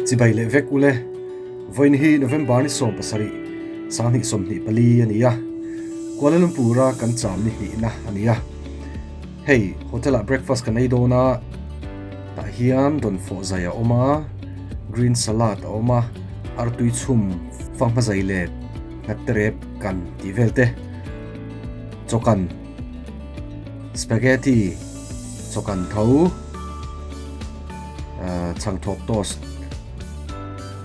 Chibai leh vek ule. Vawiin hi November ni 17, 2024 a ni a. Kuala Lumpur a kan cham ni hnihna a ni a. Hei hotel ah breakfast kan ei dawn a, tah hian dawnfawh zai a awm a, green salad a awm a, artui chhum fanghma zai leh nghat te rep kan tih vel te, chawkan spaghetti chawkan tho chhangthawp toast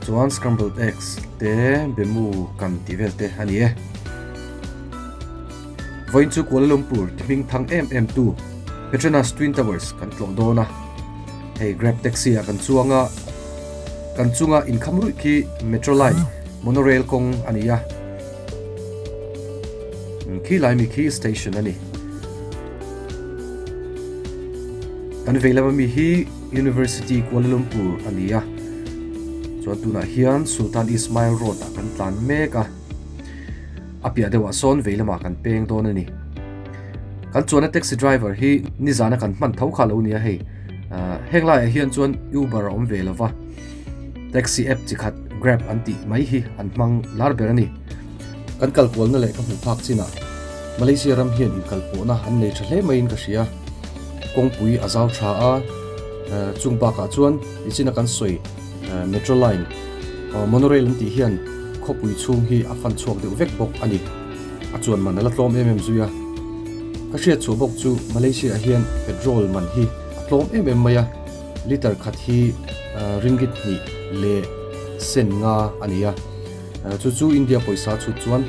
chuan scrambled eggs te bemu kan tih vel te a ni e. Vawiin chu Kuala Lumpur ti hming thang em em tu Petronas Twin Towers kan tlawh dawn a, hei Grab taxi ah kan chuang a, kan chunga inkham ruih khi Metro line monorail kawng a ni a, khi lai mi khi station a ni. Kan vei lama mi hi University Kuala Lumpur a ni a, chuan tunah hian Sultan Ismail Road ah kan tlan mek a. A piah deuhah sawn vei lamah kan peng dawn a ni. Kan chuana taxi driver hi nizana kan hman tho kha lo nia hei. Heng laiah hian chuan Uber a awm ve lova. Taxi app chi khat Grab an tih mai hi an hmang lar ber a ni. Kan kalkualna leh ka hmuh phak chinah Malaysia ram hian inkalpawhna an nei tha hle maiin ka hria. Kawngpui a zau tha a, chung bakah chuan nichina kan sawi Metro line, monorail an tih hian khawpui chhung hi a fan chhuak deuh vek bawk a ni. A chuan man a la tlawm em em zui a. Ka hriat chhuah bawk chu Malaysia ah hian petrol man hi a tlawm em em mai a, liter khat hi ringgit hnih leh sen nga a ni a, chu chu India pawisa chhut chuan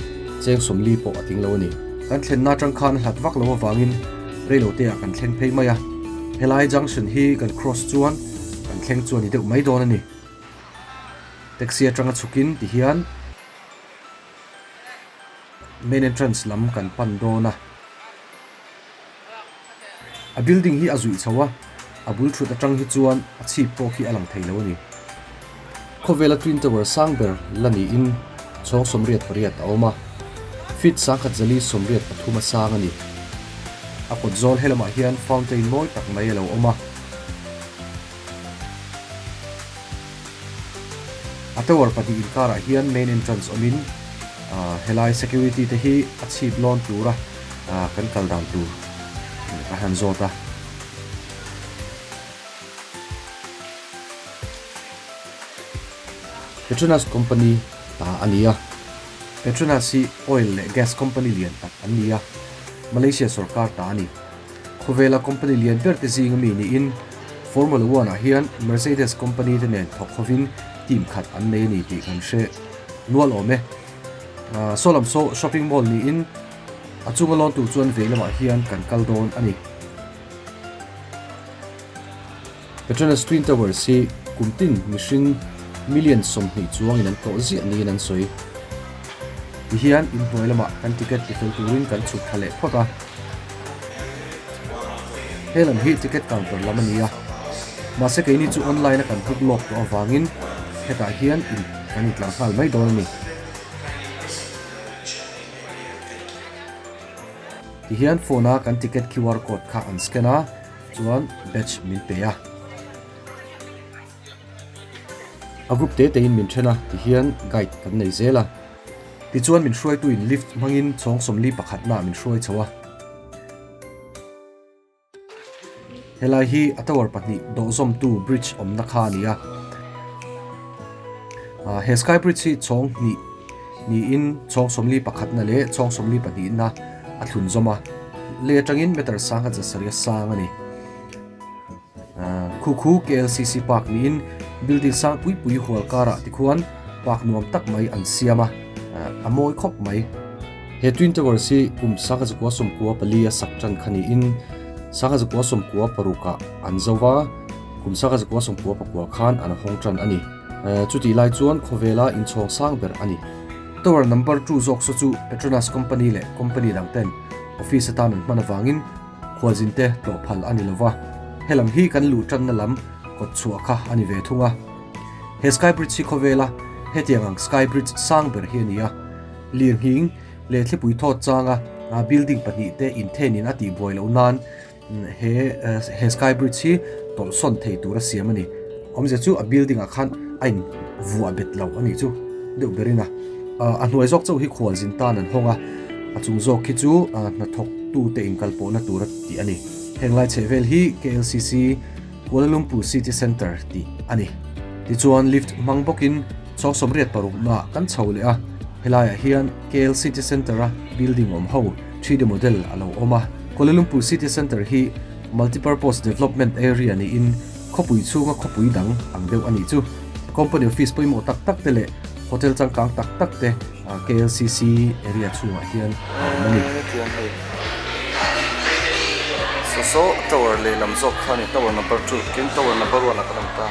cheng sawmli pawh a tling lo a ni. Kan thlenna atang khan a hlat vak lo avangin reilote ah kan thleng phei mai a, helai junction hi kan cross chuan kan thleng chu a ni deuh mai dawn a ni. Taxi atanga chhukin ti hian main entrance lam kan pan dawn a. A building hi a zuih chho a, a bul thut atang hi chuan a chhip pawh khi a lang thei lo a ni. Khawvela Twin Tower sang ber la niin chhawng 88 a awm a, feet 1083 a sang a ni. A kawt zawl helamah hian fountain mawi tak mai a lo awm a. A tower pahnih inkarah hian main entrance awmin helai security te hi a chhip lawn tura kan kal dan tur ka han zawt a. Petronas company ta a ni a. Petronas hi oil leh gas company lian tak an ni a, Malaysia sorkar ta a ni. Khawvela company lian ber te zing ami niin Formula One ah hian Mercedes company te nen thawk hovin team khat an nei a ni tih kan hre nual awm e. Saw lam saw shopping mall niin a chunga lawn tur chuan vei lamah hian kan kal dawn a ni. Petronas Twin Towers hi kum tin mihring million 20 chuangin an tlawh ziah niin an sawi. Tihian inhnuai lamah kan ticket tifel turin kan chhuk thla leh phawt a. He lam hi ticket counter lam a ni a, mahse keini chu online a kan book lawk tawh avangin hetah hian in kan intlar nghal mai dawn a ni. Tihian phone a kan ticket QR code kha an scan a, chuan batch min pe a. A group te tein min then a, tihian guide kan nei zel a. Tichuan min hruaituin lift hmangin chhawng 41 naah min hruai chho a. Helai hi a tower pahnih dawhzawmtu bridge awmna kha a ni a. He sky bridge hi chhawng hnih niin chhawng 41 na leh chhawng 42 na a thlun zawm a. Lei atangin meter 1160 sang a ni. Khu khu KLCC Park niin building sang pui pui hual karah tikhuan park nuam tak mai an siam a, a mawi khawp mai. He Twin Towers hi kum 1994 a sak tan kha niin 1996 ah an zo va, kum 1999 khan an hawng tan a ni. Chutih lai chuan khawvela inchhawng sang ber a ni. Tower number 2 zawk saw chu Petronas company leh company dang ten office atan an hman avangin Khualzin te tlawh phal a ni lo va, helam hi kan luh tanna lam kawt chhuah kha a ni ve thung a. He sky bridge hi khawvela hetiang ang sky bridge sang ber hi a ni a, lirnghing leh thlipui thawt changa building pahnih te inthenin a tihbuai loh nan he he sky bridge hi tawlhsawn thei tur a siam a ni. Awmzia chu a building ah khan a in vuah bet lo a nih chu deuh berin a. A hnuai zawk chauh hi khualzin tan an hawng a, a chung zawk khi chu hnathawk tute inkalpawhna tura tih a ni. Heng lai chhehvel hi KLCC Kuala Lumpur City Centre tih a ni. Tichuan lift hmang bawkin chhawng 86 naah kan chho leh a, helaiah hian KL City Centre-a building awm ho 3D model a lo awm a. Kuala Lumpur City Centre hi multipurpose development area niin khawpui chhunga khawpui dang ang deuh a nih chu. Company office pawimawh tak tak te leh hotel changkang tak tak te KLCC area chhungah hian a awm a ni. Saw tower lehlam zawk kha a ni, tower number 2 tin tower number 1 ah kan awm ta.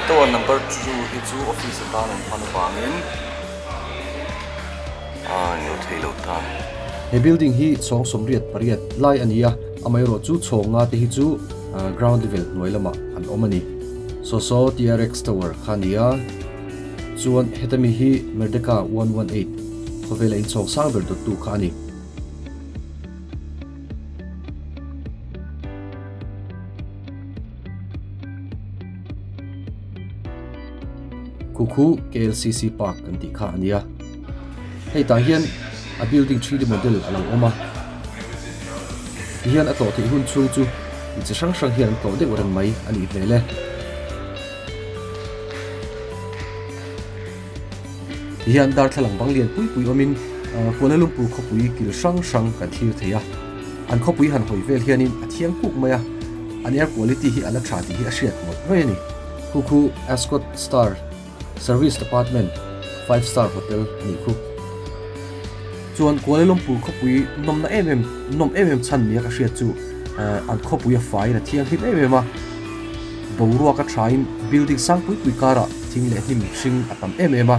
Tower number 2 hi chu office atan an hman avangin a ni thei lo ta. He building hi chhawng 88 lai a ni a, amaherawh chu chhawng nga te hi chu ground level hnuai lamah an awm a ni. Saw saw TRX tower kha a ni a. Chuan heta mi hi Merdeka 118 khawvela inchhawng sang ber dawttu kha a ni. Khu khu KLCC Park kan tih kha a nia. Hei tah hian a building 3D model a lo awm a. Tihian a tlawh theih hun chhung chu mi chi hrang hrang hian an tlawh deuh reng mai a nih hmel e. Tihian darthlalang bang lian pui pui awmin Kuala Lumpur khawpui kil hrang hrang kan thlir thei a. An khawpui han hawi vel hianin a thiang kuk mai a, an air quality hi a la tha tih hi a hriat ngawt mai a ni. Khu khu Ascot Star Service Department Five Star Hotel a nih khu. Chuan Kuala Lumpur khawpui nawmna em em nawm em em chhan nia ka hriat chu an khawpui a faiin a thianghlim em em a. Boruak a thain building sang pui pui karah thing leh hnim hring a tam em em a,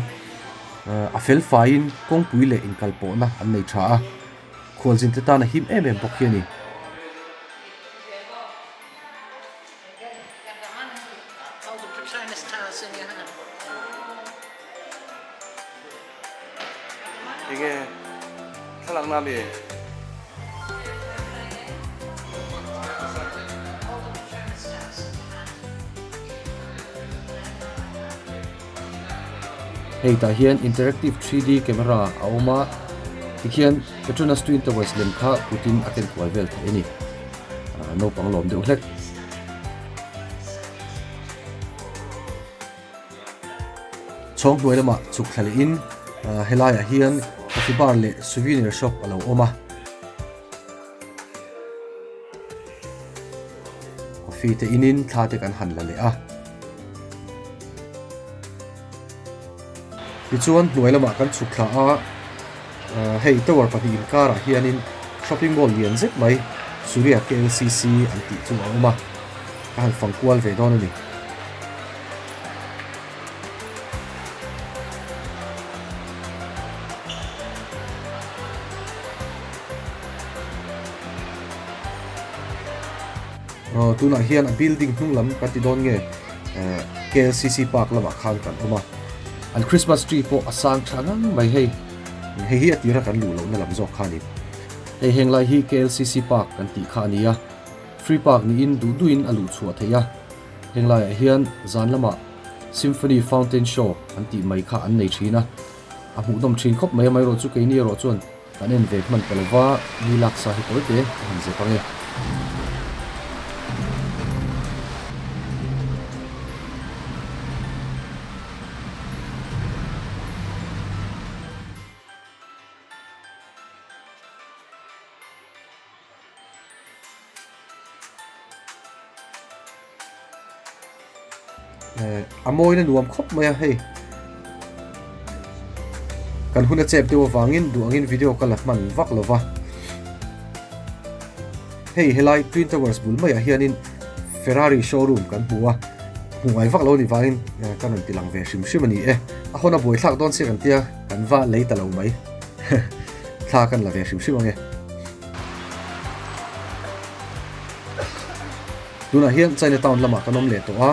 a fel faiin kawngpui leh inkalpawhna an nei tha a, khualzin te tan a him em em bawk hi a ni. Enge thlalak na mi? Hei tah hian interactive 3D camera a awm a, tikhian Petronas Twin Towers lem kha putin a ken kual vel thei a ni. Naupang lawm deuh hlek. Chhawng hnuai lamah chhuk thla lehin helaiah hian coffee bar leh souvenir shop a lo awm a. Coffee te inin thla te kan han la leh a. Tichuan hnuai lamah kan chhuk thla a, hei tower pahnih inkarah hianin shopping mall lian zet mai Suria KLCC an tih chu a awm a, ka han fang kual ve dawn a ni. Aw tunah hian a building hnung lam kan ti dawn nge KLCC park lamah khan kan awm a an Christmas tree pawh a sang tha ngang mai hei hei hi a tira kan luh lohna lam zawk kha a ni hei heng lai hi KLCC park kan tih kha a ni a free park niin duh duhin a luh chhuah theih a heng laiah hian zan lamah symphony fountain show an tih mai kha an nei thin a a hmuhnawm thin khawp mai amaherawhchu chu keini erawh chuan Kan en ve hman ta lova, mi laksa hi tawi te ka han zep ange. A mawina nuam khawp mai a hei kan hun a chep deuh avangin duh angin video ka la hman vak lo va hei helai twin towers bul maiah hianin Ferrari showroom kan hmu a hmu ngai vak lo ni vangin ka rawn ti lang ve hrim hrim a ni e a hawn a buaithlak dawn si kan tia kan va lei ta lo mai thla kan la ve hrim hrim ange. Tunah hian Chinatown lamah kan awm leh tawh a,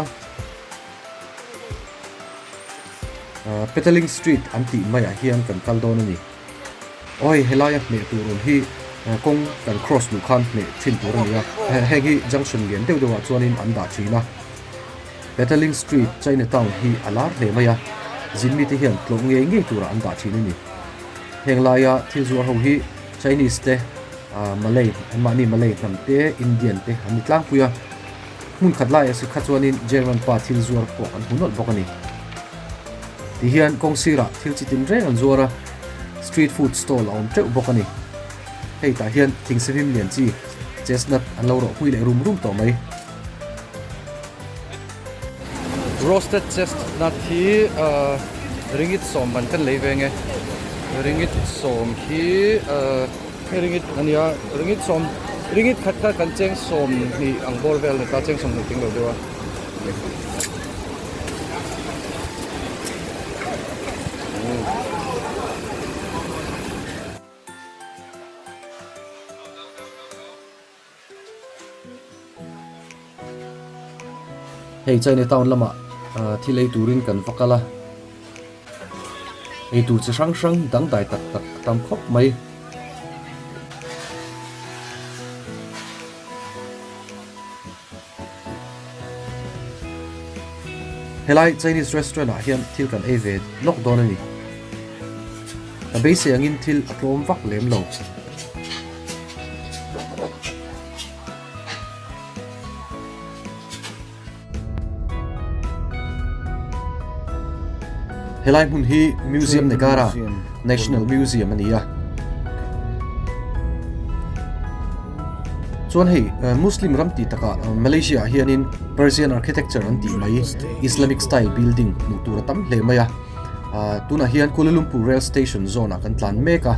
Petaling Street an tih maiah hian kan kal dawn a ni. Awi helaia hmeh tur awm hi kawng kan cross duh khan hmeh thin tur a ni a, heng hi junction lian deuh deuhah chuanin an dah thin a. Petaling Street, Chinatown hi a lar hle mai a, zin mite hian tlawh ngei ngei tura an dah thin a ni. Heng laia thil zuar ho hi Chinese te, Malay, anmahni Malay hnam te, Indian te an ni tlangpui a. Hmun khat laiah si kha chuanin German pa thil zuar pawh an hmu nawlh bawk a ni. Tihian kawng sirah thil chi tin reng an zuar a, street food stall a awm teuh bawk a ni. Hei tah hian thingsavim lian chi chestnut an lo rawh pui leh rum rum tawh mai. Roasted chestnut hi ringit sawm man kan lei ve nge ringit sawm hi hei ringit a nia ringit sawm ringit khat kha kan cheng sawm hnih ang bawr vel a ni ta cheng 20 ting lo deuh a. Hei Chinatown lamah thil ei turin kan va kal a, ei tur chi hrang hrang dangdai tak tak a tam khawp mai. Helai Chinese restaurant ah hian thil kan ei ve lawk dawn a ni. Ka beisei angin thil a tlawm vak lem lo. Helai hmun hi Museum Negara, National Museum a ni a. Chuan hei Muslim ram tih takah Malaysia ah hianin Persian architecture an tih mai Islamic style building hmuh tur a tam hle mai a. Tunah hian Kuala Lumpur rail station zone ah kan tlan mek a,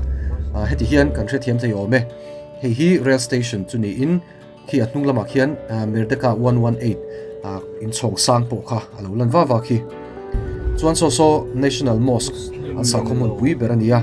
heti hian kan hrethiam thei awm e. Hei hi rail station chu niin khi a hnung lamah khian Merdeka 118 inchhawng sang pawh kha a lo lan va va khi. Chuan saw saw National Mosque an sakhaw hmunpui ber a ni a.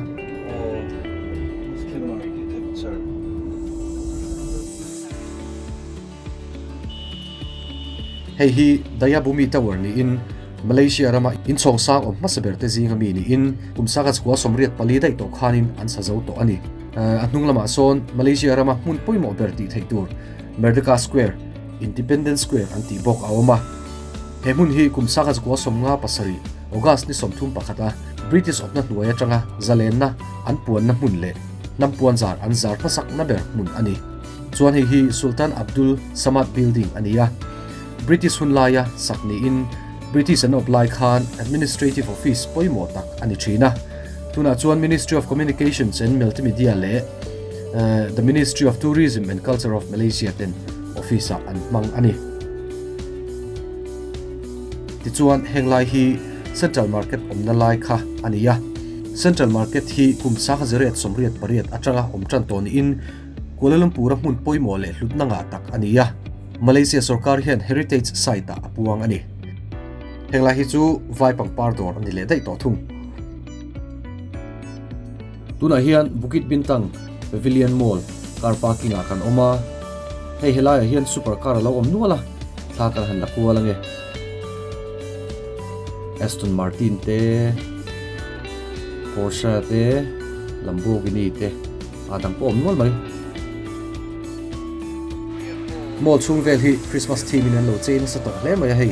Hei hi Dayabumi Tower niin Malaysia rama inchhawng sang awm hmasa ber te zinga mi niin kum sangha chhua 84 daih tawh khanin an sa zo tawh a ni. A hnung lamah sawn Malaysia rama hmun pawimawh ber tih theih tur Merdeka Square, Independence Square an tih bawk a awm a. He hmun hi kum sangha chhua 57 August ni 31 a British awpna hnuai atanga zalenna an puanna hmun leh hnam puanzar an zar hmasakna ber hmun a ni. Chuan hei hi Sultan Abdul Samad Building a ni a, British hun laia sak niin British an awp lai khan Administrative Office pawimawh tak a ni thin a. Tunah chuan Ministry of Communications and Multimedia leh The Ministry of Tourism and Culture of Malaysia ten office ah an hmang a ni. Tichuan heng lai hi Central Market awmna lai kha a ni a. Central Market hi kum 1888 atanga awm tan tawh niin Kuala Lumpur-a hmun pawimawh leh hlutna ngah tak a ni a, Malaysia sorkar hian Heritage Site-ah a puang a ni. Heng lai hi chu vai pangpar dawr a ni leh daih tawh thung. Tunah hian Bukit Bintang Pavilion Mall car parking-ah kan awm a, hei helaiah hian super car a lo awm nual a, thla kan han la kual ange. Aston Martin te, Porsche te, Lamborghini te. A dang pawh awm nual mai. Mall chhung vel hi Christmas theme in an lo chei nasa tawh hle mai a hei.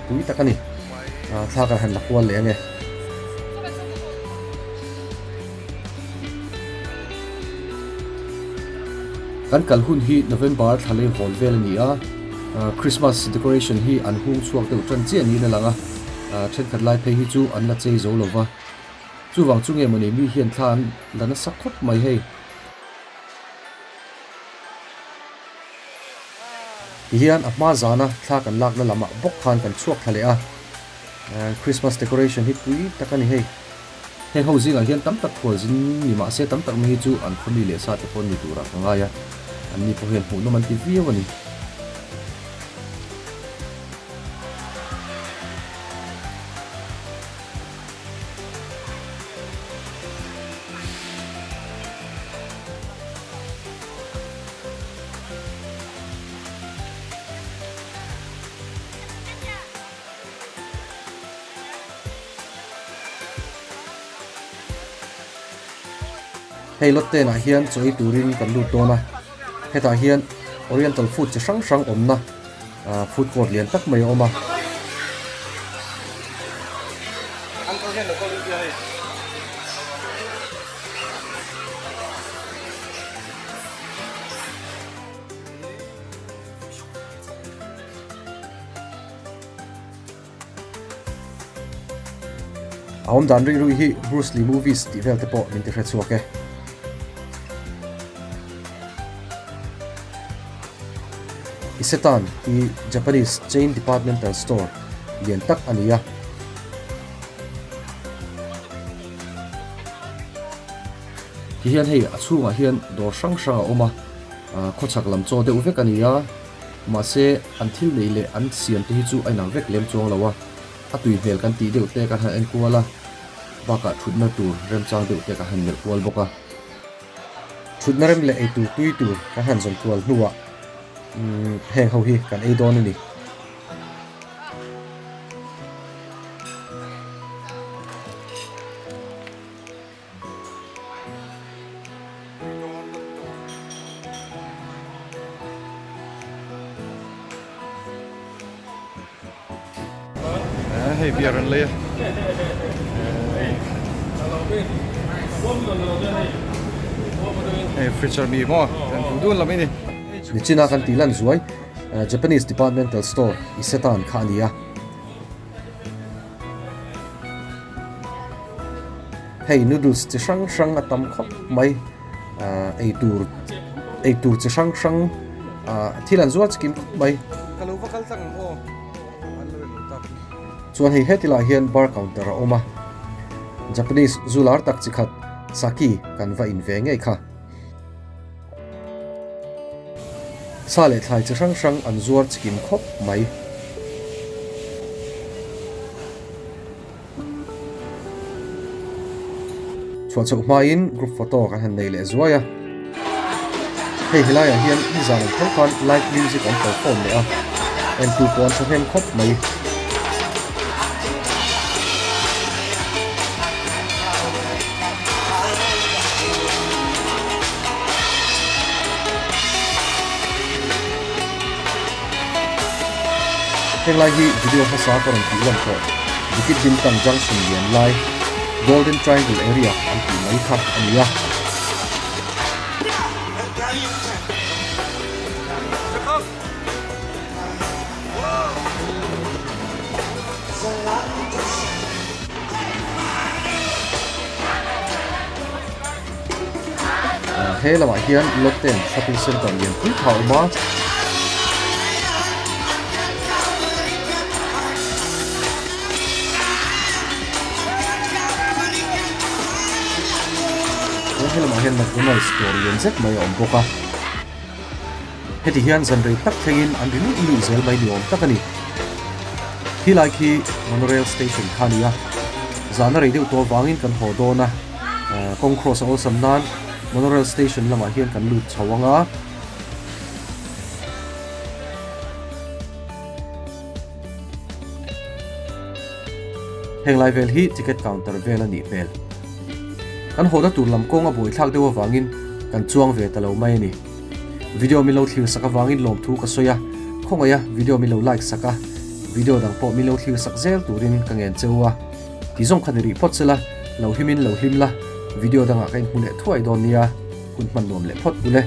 Pui tak a ni. Thla kan han la kual leh ange. Kan kal hun hi November thla lei hawl vel a ni a. Christmas decoration hi an hung chhuak deuh tan chiah niin a lang a. Thenkhat lai phei hi chu an la chei zo lova. Chuvang chu nge mawni mi hian thla an la nasa khawp mai hei. Tihian a hma zana thla kan lakna lamah bawk khan kan chhuak thla leh a, Christmas decoration hi pui tak a ni hei. Heng ho zingah hian tam tak khualzin ni mah se tam tak mai hi chu an khawmi leh sa te pawh ni turah ka ngai a, anni pawh hian hmuhnawm an ti viau a ni. Hei Lotte ah hian chaw ei turin kan lut dawn a, hetah hian oriental food chi hrang hrang awmna food court lian tak mai a awm a. A awm dan rih rui hi Bruce Lee movies tih vel te pawh min ti hre chhuak e. Isetan hi Japanese chain departmental store lian tak a ni a. Tihian hei a chhungah hian dawr hrang hrang a awm a, khawchhak lam chaw deuh vek a ni a, mahse an thil nei leh an siam te hi chu a inang vek lem chuang lo a, a tui hmel kan tih deuh te kan han en kual a, bakah thutna tur remchang deuh te kan han melh kual bawk a. Thutna rem leh eitur tui tur kan han zawn kual hnuah heng ho hi kan ei dawn a ni. Hei beer an lei a hei fridge mi maw kan duh dun lam a ni. Nichina kan tih lan zuai Japanese departmental store Isetan kha a ni a. Hei noodles chi hrang hrang a tam khawp mai ah eitur eitur chi hrang hrang ah thil an zuar chikim khawp mai. Chuan hei heti lah hian bar counter a awm a Japanese zu lar tak chi khat sake kan va in ve ngei kha. Sa leh thlai chi hrang hrang an zuar chikim khawp mai. Chhuah chhoh hmain group photo kan han nei leh zuai a. Hei helaiah hian nizan ang tho khan live music an perform leh a, entu pawh an thahnem khawp mai. Henglai hi video hmasa ka rawn tih lan tawh Bukit Bintang Junction lian lai Golden Triangle area an tih mai kha a ni a. He lamah hian Lotte shopping center lian pui kha a awm a. He lamah hian McDonald's dawr lian zet mai a awm bawk a. Heti hian zan rei tak thlengin an ri luih luih zel mai ni awm tak a ni. Khi lai khi monorail station kha a ni a, zahna rei deuh tawh avangin kan haw dawn a, kawng cross a awlsam nan monorail station lamah hian kan lut chho ang a. Heng lai vel hi ticket counter vel a nih hmel. Kan hawhna tur lam kawng a buaithlak deuh avangin kan chuang ve ta lo mai a ni. Video min lo thlir sak avangin lawmthu ka sawi a, khawngaih a video min lo like sak a, video dang pawh min lo thlir sak zel turin ka ngen cheu a. Ti zawng kha ni rih phawt sela, lo himin lo hlim la, video dangah ka inhmu leh thuai dawn nia, hun hman nuam leh phawt ule.